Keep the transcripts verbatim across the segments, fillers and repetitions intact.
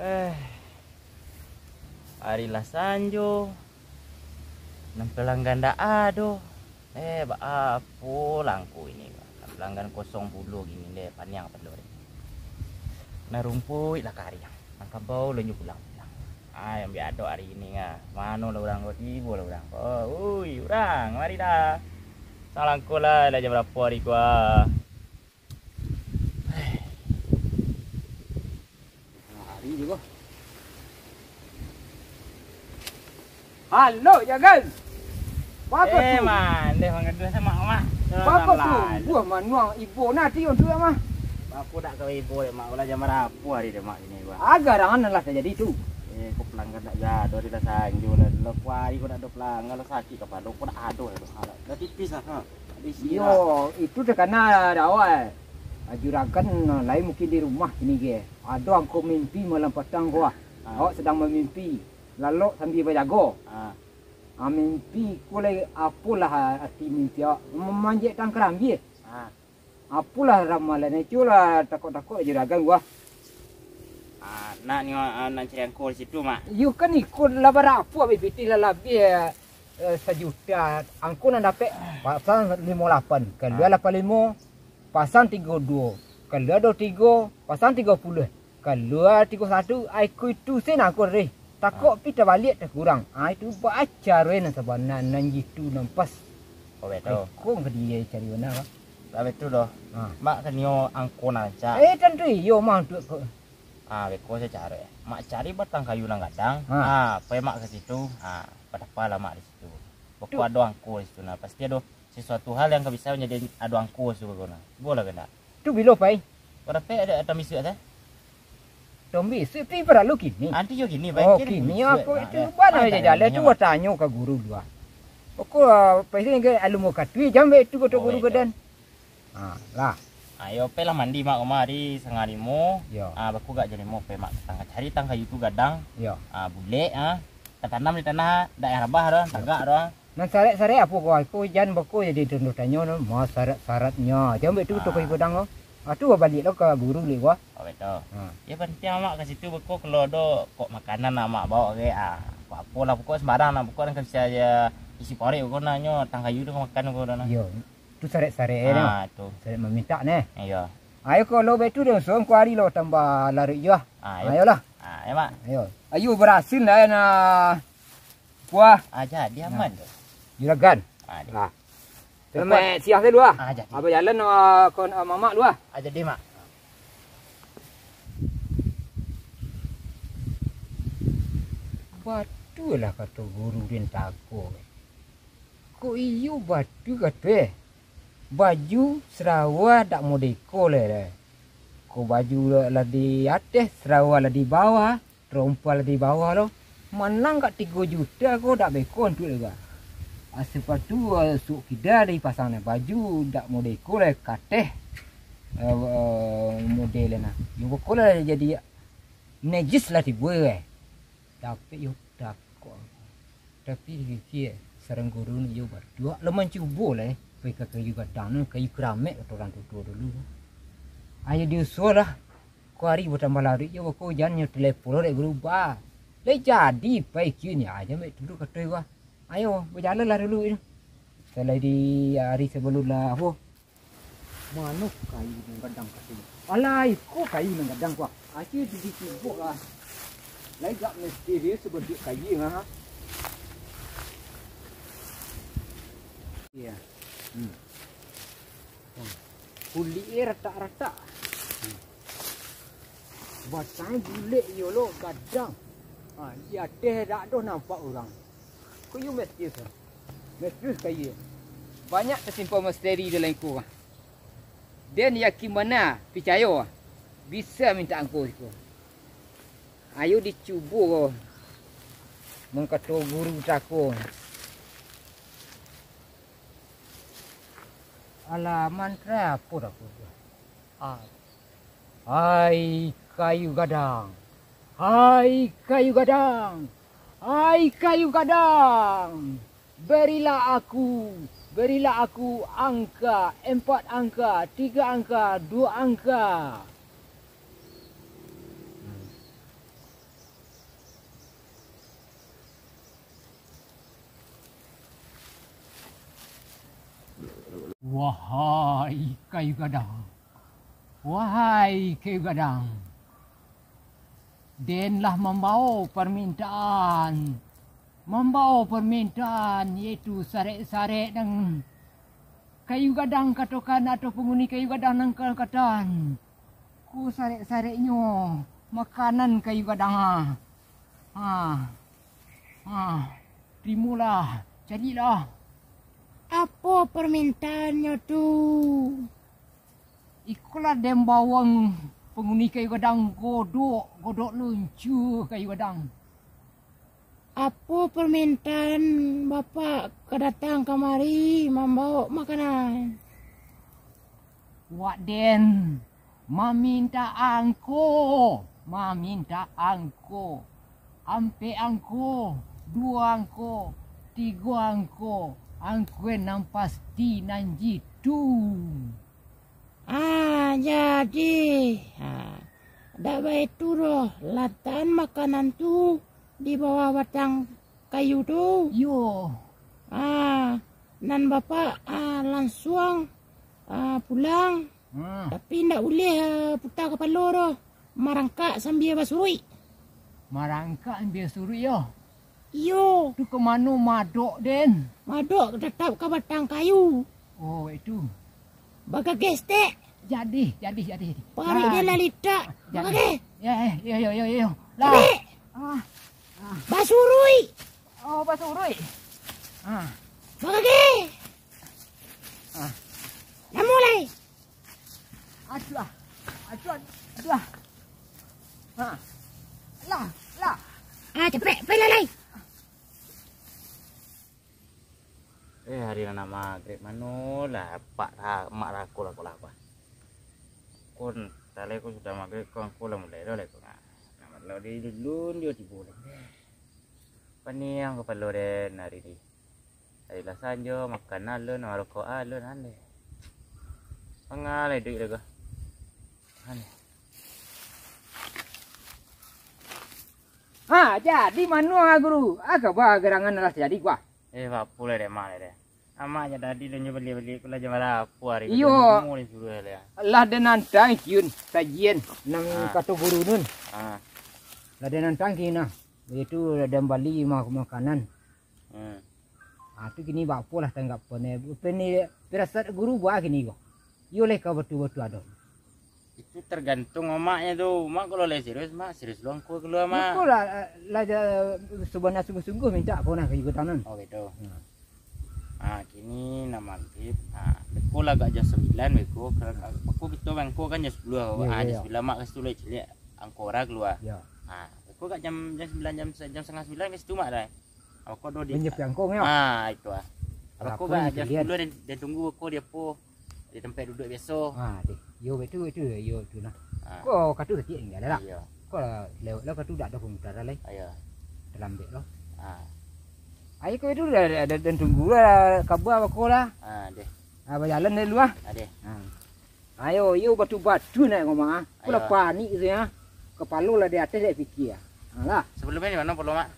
Eh, ari lah sanjo, nan pelanggan ndak ado. Eh, baa apo langku ini, pelanggan kosong pulo gini deh, paniang pado deh. Nan rumpuik lah kariang, nan kabau lah nyo pulang-pulang. Ah, nan biadok ari ini ngah, mano lah urang ko, tibo lah urang ko. Ui, urang, mari dah. Sang langku lah, lah jam barapo ari ko ah? Hari je ko. Halo, Jagan. Bako Eh, tu? Mandeh mangaduah sama Mak. Bako tu? Buah manuang ibo nah tiun tu, Mak. Aku dak ka ibo dek Mak, lah jam barapo hari dek Mak ini, Mak? Agak rangan lah terjadi tu. Eh, ko pelanggan dak gado di lah sanjo lah. Lah kuari ko dak ado pelanggan, lah sakik kapalo ko dak ado lah tu. Dah tipis lah, ha. Dak isi Yo, lah. Itu takana dah awal. Juragan lain mungkin di rumah kini ge. Ado angko mimpi malam patang ko ah. Ah. Awak sadang mamimpi. Lalok sambia bajago. Ah. Ah, mimpi ko lai apolah arti mimpi awak? Mamanjek tang karambia. Ah. Apolah ramalan itu lah takok-takok juragan ko ah. Ah, nak nio, ah, nak cari angko di situ, Mak. Iyo kan iko lah barapo abih pitih lah labiah, eh, sajuta. Angko nan dapek pasang limo lapan, kalua Ah. lapan limo, pasang tigo duo, kalua duo tigo, pasang tigo puluah, kalua tigo satu, ai ko itu sen angko deh. Takok Ah. pi tabaliak takurang. Ah, itu baa caro nan sabana nan jitu nan pas. Oh, betul. Ai ko ka dia cari bana, Pak. Lah betul doh. Ah. Mak kanio angko nan rancak. Eh, tantu iyo mah tu ko. Ah, beko sacaro. Mak cari batang kayu nan gadang. Ah. Ah, pai mak ka situ. Ah, batapa lah mak di situ. Beko Tu. ado angko di situ nah. Pasti ado sesuatu hal yang ka bisa manjadi ado angko di situ beko nah. Cubolah kandak. Tu bilo pai? Bara pek ado tambisuak teh? Tambisuak pi paralu kini. Anti yo kini pai. Oh, kini aku itu bana jalan tu tanyo ka guru dulu ah. Beko pai sini ke alun mo katui jam itu kato guru gadang. Ha, lah. Ah, yo, pai lah mandi mak rumah hari sangah limo. Yo. Ah, baku gak jam limo pai mak datang ka cari tang kayu tu gadang. Yo. Ah, bulek ah. Tatanam di tanah, dak payah rabah doh, tagak doh. Nan sarat-sarat apo ko? Ko jan bako jadi tunduh tanyo no, ma sarat-saratnyo. Jan baik tu tu kayu gadang ko. Ah, tu baliak lo ka guru lek ko. Oh, betul. Ha. Ya penting mak ka situ bako kalau ado kok makanan nak mak bawa ke. Ah, apo-apo lah pokok sembarang nak pokok nan ka bisa aja isi paruik ko nanyo tang kayu tu makan ko doh nah. Yo. Tu sarek-sarek e, Ah, tu. Sarek mamintak neh. Iyo. Ayo, kalau baitu den, suang kuari lo tambah laruik juo. Ah, iyo. Ayolah. Ah, iyo, Mak. Ayo. Ayo, barasin lah, nah. Kuah. Ah, jadi aman tu. Juragan. Ah, jadi. Nah. Selamat siang saya dua. Ah, jadi. Apa jalan, ah, kon, ah, mamak dua? Ah, jadi, Mak. Batulah kato guru den tako. Kok iyo batu kato eh. Baju, sarawa dak modeko lai lai. Ko baju lah di ateh, sarawa lah di bawah, rompa lah di bawah lo. Manang kak tigo juta ko dak beko untuak lega. Ah, sepatu, ah, suok kida dipasang nah, baju dak modeko lai kateh. Eh, eh, model nah. Yo beko lah jadi najis lah tibo eh. Dapek yo takok. Tapi dipikia, sarang guru ni yo baduak lah mancubo lai, pai ka kayu gadang ni, kayu keramek kato urang tuo-tuo dulu. Ayo diusualah, ko ari batambah laruik jo bako jan nyo telepon dek guru ba. Lai jadi pai kiu ni aja mek dulu kato iwa. Ayo bajalanlah dulu ni. Salai di ari sabalun lah apo. Mano kayu nan gadang katonyo? Alah, iko kayu nan gadang ko ah. Aci di dicubuk lah. Lai gak misterius sabantuak kayu ah. Iya. Hmm. Wah, kulik e ratak-ratak. Hmm. Batang bulek iyo lo gadang. Ha, di ateh dak doh nampak urang. Ko iyo misterius. Misterius kayu. Banyak tasimpan misteri dalam iko. Den yakin bana, picayo, bisa mintak angko siko. Ayo dicubo mangkato guru tako. Alah, mantra apo tako? Ah. Hai kayu gadang, hai kayu gadang, hai kayu gadang, berilah aku, berilah aku angka, empat angka, tiga angka, dua angka. Wahai kayu gadang, wahai kayu gadang, den lah mambawo parmintaan, mambawo parmintaan, yaitu sarek-sarek nan kayu gadang katokan, atau panguni kayu gadang nan katokan. Ko sarek-sareknyo makanan kayu gadang, ah. Ah, ah, tarimolah, carilah. Apo parmintaannyo tu? Ikolah den bawo panguni kayu gadang, godok, godok luncu kayu gadang. Apo parmintaan Bapak ka datang kamari mambawo makanan? Wak den, mamintak angko, mamintak angko, ampek angko, duo angko, tigo angko, angko nan pasti nan jitu. Ah, jadi, ah, dak baitu doh, latakan makanan tu di bawah batang kayu tu. Iyo. Ah, nan Bapak, ah, lansuang, ah, pulang. Hmm. Tapi ndak buliah, ah, puta kapalo doh. Marangkak sambia basuruik. Marangkak sambia suruik yo? Iyo. Tu ka mano madok den? Madok tatap ka batang kayu. Oh, itu. Bagageh stek. Jadi, jadi, jadi, jadi. Parik den lah litak. Jadi. Bagageh. Ya, ya, ya, ya, ya, ya. Lah. Caliak. Ah. Basuruik. Oh, basuruik. Ah. Bagageh. Ah. Namo lai? Aduh, ah. Aduh, aduh, ah. Ha. Lah, lah. Ah, capek, pai lah lai. Eh, hari lah nak magrib, mano lah apak lah, mak lah, aku lah, aku lah, aku lah. Kun, talai ku sudah magrib, kun, aku lah mulai dah lah, aku nak. Nak malau di dulu, dia tibo lah. Paniang kapalo den hari ni. Hari lah sanjo, makan alun, marokok alun, aneh. Pangalai duit dah ko. Aneh. Ha, jadi mano ah, Guru? Ah, kaba gerangan lah jadi gua. Eh, bapo lah dek mak dek. Amak jak tadi tu nyo baliak-baliak, ku lah jan balapo hari ko. Iyo. Lah den antang kiun sajian nan kato guru nun. Ah. Lah den antang kiun nah. Itu lah den bali ma-, makanan. Hmm. Ah, tu kini bapo lah tanggapan eh. Peni, pirasat guru ba kini ko. Iyo leh ka batua-batua ado. Itu tergantung omaknyo tu. Mak kalau lai serius, mak serius lu angko kalua, mak. Iko lah, lah, lah, sabana sungguah-sungguah minta ko nah ka iko tanan. Oh, gitu. Nah. Ah, kini nak magrib. Ah, beko lah agak jam sambilan beko. Ka-, ka-, beko kito mangko kan jam sapuluah. Iyo, ah, iyo, jam iyo. Sambilan mak ka situ lai caliak angko urang kalua. Iyo. Ah, beko agak jam, jam sambilan, jam sa-, jam satangah sambilan ka situ mak dah. Beko do di manyepi angko nyo. Ah, itu ah. Beko agak jam sapuluah den, den tunggu beko di apo? Di tampek duduak biaso. Ha, deh. Yo, itu, itu, yo, itu nah. Ha. Ko katu katiak tingga dah. Iyo. Ko lah, lewat lah katu dak ado komentar lai. Iyo. Talambek lo. Ha. Ayo ko itu dah, dah, dah, dah tunggu lah kaba bako lah. Ha, deh. Ha, bajalan dulu ah. Ha, deh. Ha. Ayo, yo batu-batu nak ngomong ah. Ko lah panik tu ya. Kapalo lah di ateh dak pikia. Alah. Sabalum ko di mano kapalo, Mak?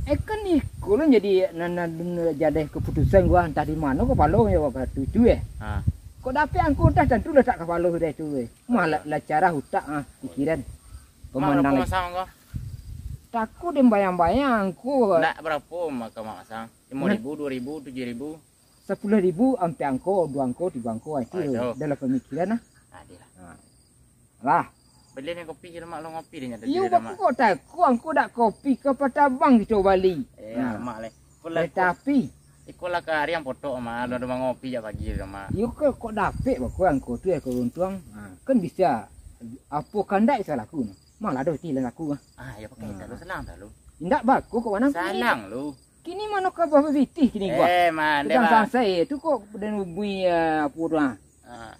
Eh, kan iko lo jadi nan, nan, nan jadi kaputusan gua, antah di mano kapalo yo wakatu tu eh. Ha. Kok dapek angko antah tantu latak kapalo sudah tu eh. Mah lah, lah carah utak ah, pikiran. Mak, pamandang barapo lagi. Masang angko? Tako den bayang-bayang angko. Nak barapo mako Mak masang? Limo ribu, duo ribu, tujuah ribu? Sapuluah ribu ampek angko, duo angko, tigo angko, ah, itu. Ah, itu. Dalam pamikiran lah. Ah, dia lah. Ha. Lah. Bali ni kopi je lah, Mak, lo ngopi dia nyo tadi. Iyo, dah, Mak. Bako kok tako, angko dak kopi ka Patabang kito bali. Eh, ha. Mak leh. Iko lah, kereta api. Iko lah ka hari yang potok, Mak. Lo rumah ngopi jak pagi tu, Mak. Iyo, kok, kok dapek bako angko tu eh, kok untuang. Ha, kan bisa. Apo kandak bisa laku. Malah ado ti lah laku. Ah, ya pakai ha. Dah lo salang dah lo. Indak bako kok manang. Salang lo. Kini mano kaba babitih kini gua? Eh, man, Tukang deh, Bang. Sansai tu kok den hubungi, eh, apo tu, ah? Ah.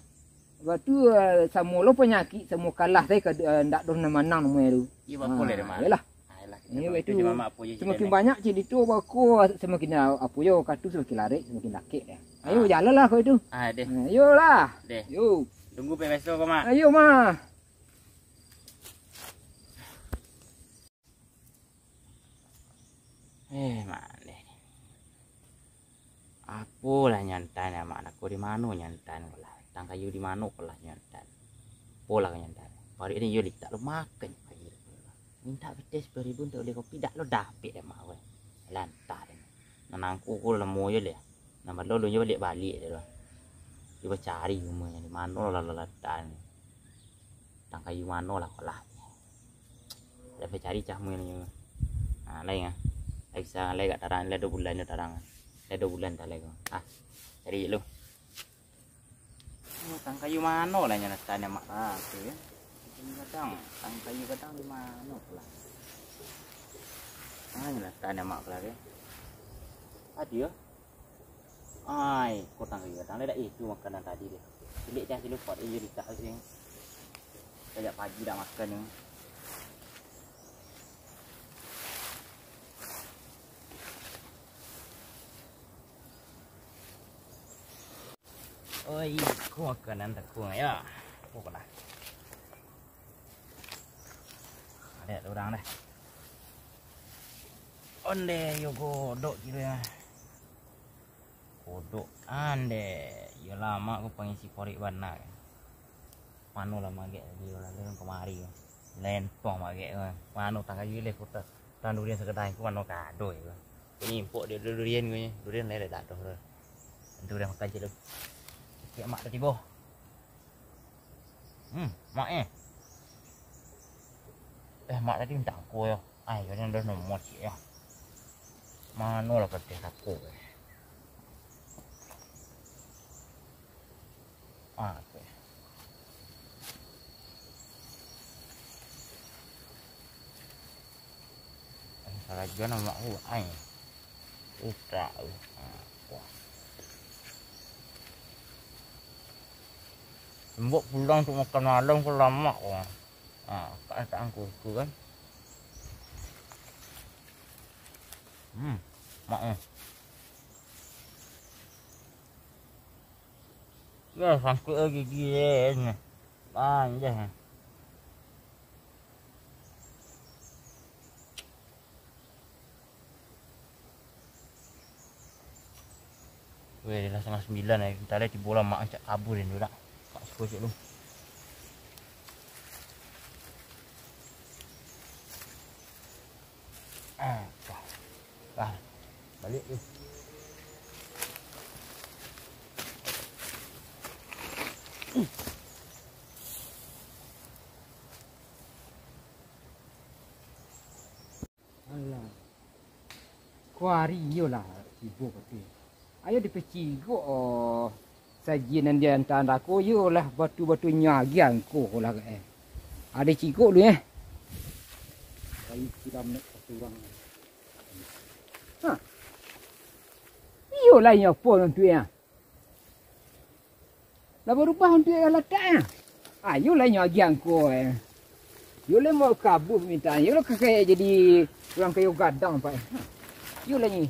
Batu, eh, samo lo panyakik, samo kalah sai ka, eh, ndak doh nan manang namonyo tu. Iyo, bako leh, Mak. Iyolah. Ah, iyolah, kito tu cuma mak apo je. Samakin banyak cerito bako, samakin, ah, apo yo, katu samakin larek, samakin lakek. Ayo, jalanlah kau itu. Ah, deh. Ah, iyolah. Deh. Yo. Tunggu pe beso ko, Mak. Ayo, Mak. Eh, maleh. Apolah nyo antaan, Mak, ko di mano nyo antaan ko lah? Batang kayu di mano ko lah nyo antaan? Apolah nyo antaan? Paruik ni iyo litak lo makan kayu. Mintak pitih sapuluah ribu untuak bali kopi, dak lo dapek dek Mak ko. Lantah dek. Nan angku ko lamo jo leh. Nan balo lo nyo baliak-baliak dek lo. Cubo cari rumahnyo di mano lah latak ni. Batang kayu mano lah ko lah. Dak bisa cari cah mui nyo. Nah, lai ngah. Lai bisa, lai agak tarang, lai duo bulan nyo tarang. Lai duo bulan dah lai ko. Ah, cari lu. Oh, batang kayu mano lah nyo latak ni, Mak? Ah, tu yo. Batang kayu gadang, batang kayu gadang di mano pulo? Ah, nyo latak ni, Mak, pulo yo. Ado yo. Ai, ko batang kayu gadang lah, dak itu makanan tadi deh. Cilik cah cilik pot iyo ditaruih sini. Sajak pagi dak makan ni. Oi, ko makanan takung yo. Ko lah. Ado urang dah. Onde yo godok kiro yo. Kodok ande, iyo lamak ko pangisi paruik bana. Mano lah magek tadi, urang tu kamari ko. Lempong magek ko. Mano tang kayu leh kota. Tang durian sakadai ko mano kado ko. Ko nyimpok di durian ko nyo. Durian leh dak ado tu. Durian makan cik tu. Cik mak dah tibo. Hmm, mak eh. Eh, mak tadi mintak angko yo. Ai, yo dah nomor cik yo. Mano lah pateh sako eh. Ah, oke. Salah juo nama aku ai. Utak tu. Ah, wah. Lembok pulang tu makan malam ko lamak ko. Ah, kak tak angku tu kan. Hmm, mak eh. Ya, sangkut lagi gigi eh. Panjang. Weh, lah satangah sambilan eh. Entah lah tibo lah mak cak kabur ni dak. Mak suko cak tu. Ah, dah. Dah. Balik tu. Alah. Kuari iyolah tibo kati. Ayo dipecigok, oh, sajian nan diantaan dako, iyolah batu-batu nyagian ko lah, eh. Ado cigok lu, eh. Kayu siram nak satu urang. Ha. Iyolah, inyo apo nan tu, ya? Lah barubah untuak iyo lataknyo. Ayolah inyo agiah angko, eh. Iyo lah mau kabuah mintaan. Iyo lah ka kaya jadi urang kayo gadang, Pak. Iyo lah nyo.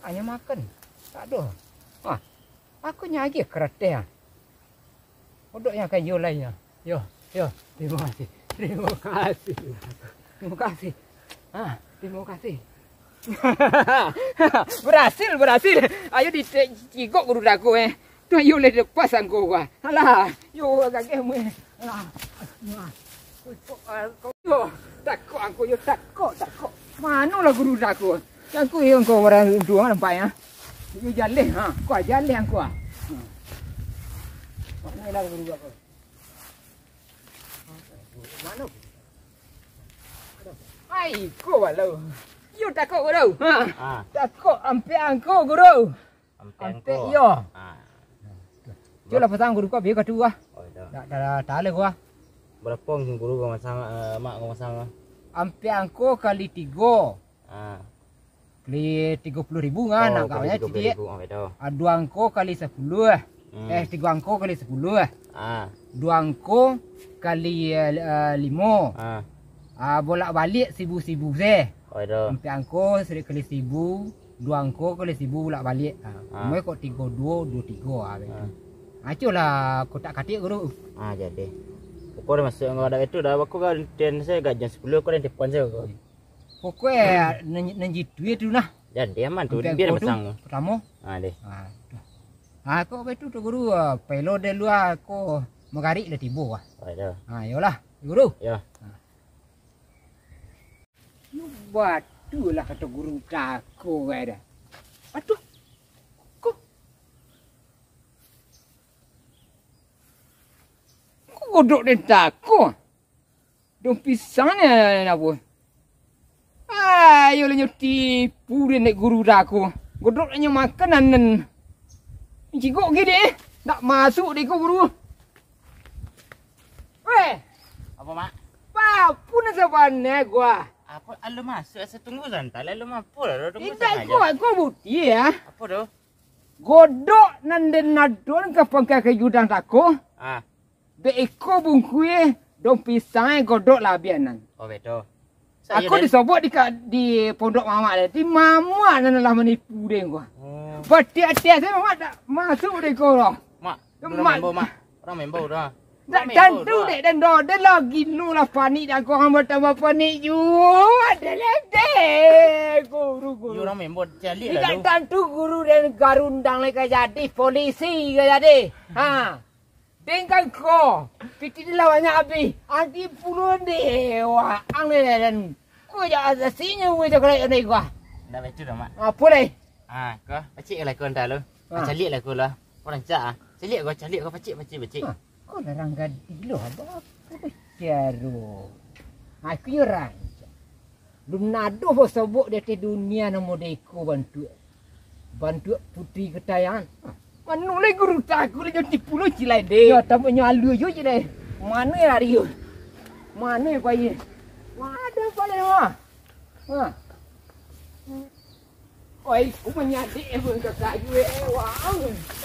Hanyo makan. Tak ado. Ha. Aku nyo agiah karateh, ha. Odok nyo kan iyo lah inyo. Yo, yo. Terima kasih. Terima kasih. Terima kasih. Ha, terima kasih. Barasil, barasil. Ayo dicigok guru dago, eh. Tu ayo lai lepas angko gua. Alah, yo gageh mu, eh. Alah. Yo, takok angko, yo takok, takok. Mano lah guru dago? Angko yo angko barang untuang nampak, ya. Yo jaleh, ha. Ko jaleh angko, ah. Ha. Mano lah guru dago? Mano? Ai, ko balau. Yo takok guru. Ha. Ah. Takok ampek angko guru. Ampek Ampek angko. Yo. Ah. Cubolah pasang guru ko, biar katu ah. Oh, itu. Tak, tak, tak, tak, guru. Barapo guru ko masang, eh, mak ko masang? Ampek angko kali tigo. Ah. Kali tigo puluh ribu kan, oh, nak kali kawannya tigo puluh ribu, oh, itu. Ah, duo angko kali sapuluh. Hmm. Eh, tigo angko kali sapuluh. Ah. Duo angko kali, eh, eh, limo. Ah. Ah, bolak-balik sibu-sibu se. Oh, itu. Ampek angko sari kali sibu, duo angko kali sibu bolak-balik. Ah. Ah. Umai kok tigo duo, duo tigo, ah, begitu. Ah. Aculah kotak katik, guru. Ah, jadi. Pokok dah masuk enggau dah itu dah. Aku kan ten se gak jam sapuluh, aku dah telepon se. Pokoknyo nan, nan jitu tu nah. Jadi aman tu, Angkek biar ko tu pasang. Pertamo. Ha, deh. Ha, tu. Ha, ko apa tu, Tok Guru? Ah, pelo de lua ko magarik lah tibo, ah. Oh, itu. Ha, yolah, Guru. Yo. Ha. Yo, batu lah kato Guru tako, kai dah. Aduh. Ko. Ko godok den tako. Daun pisang ni apo? Ayo lah nyo tipu dek Guru dah ko. Godok lah nyo makan anan. Cigok gini eh. Nak masuk dek ko Guru. Weh. Apo, Mak? Papu nan sabananyo gua. Apo, alun masuk, asa tunggu santai lah, alun mampu lah, tunggu santai. Indak, gua, gua bukti ya. Apo tu? Godok nan den adon ka pangka kayu dang tako. Ah. Dek iko bungkuih daun pisang eh, godok lah abianan. Oh, betul. Aku disobok di, di pondok mamak deh. Di mamak nan lah manipu deh ko. Oh. Batiak-tiak saya mamak tak masuk deh ko lah. Mak, urang membo, Mak. Urang membo dah. Tak tantu dek dan dah. Dah lah gilo lah panik dah ko, hamba tambah panik juo. Ada lah deh. Guru, guru. Yo, urang membo caliak lah tu. Tantu guru dan garundang lah ka jadi, polisi ka jadi. Ha. Dengkan ko, pitih di lawannya abih. Anti puluhan deh, wah, ang deh, dan ko jak asinyo, weh, cakap nak gua. Ndak betul dah, Mak. Apo deh? Ah, ko, pacik lah ko anta lo. Ah. Caliak lah ko lah. Ko rancak ah. Caliak ko, caliak ko, pacik, pacik, pacik. Ah, ko larang gadih lo, apo, apo bicaro? Aku yo rancak. Lun ado basobok di ateh dunia namo deko bantuak. Bantuak putri ketayangan. Mano lai guru takuik lai jo tipu lo cilai deh. Yo, tampaknyo alua jo cilai. Mano yo lari yo? Mano yo pai? Wah, ado pale mah. Ha. Oi, ku manyadek eh, pun ka kayu eh. Wah.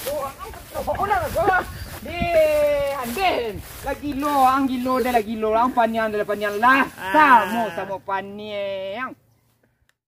Wah. Pulang ko. Deh, anden. Lagi lo, ang gilo deh, lagi lo. Ang paniang deh, paniang lah. Ah. Samo-samo paniang.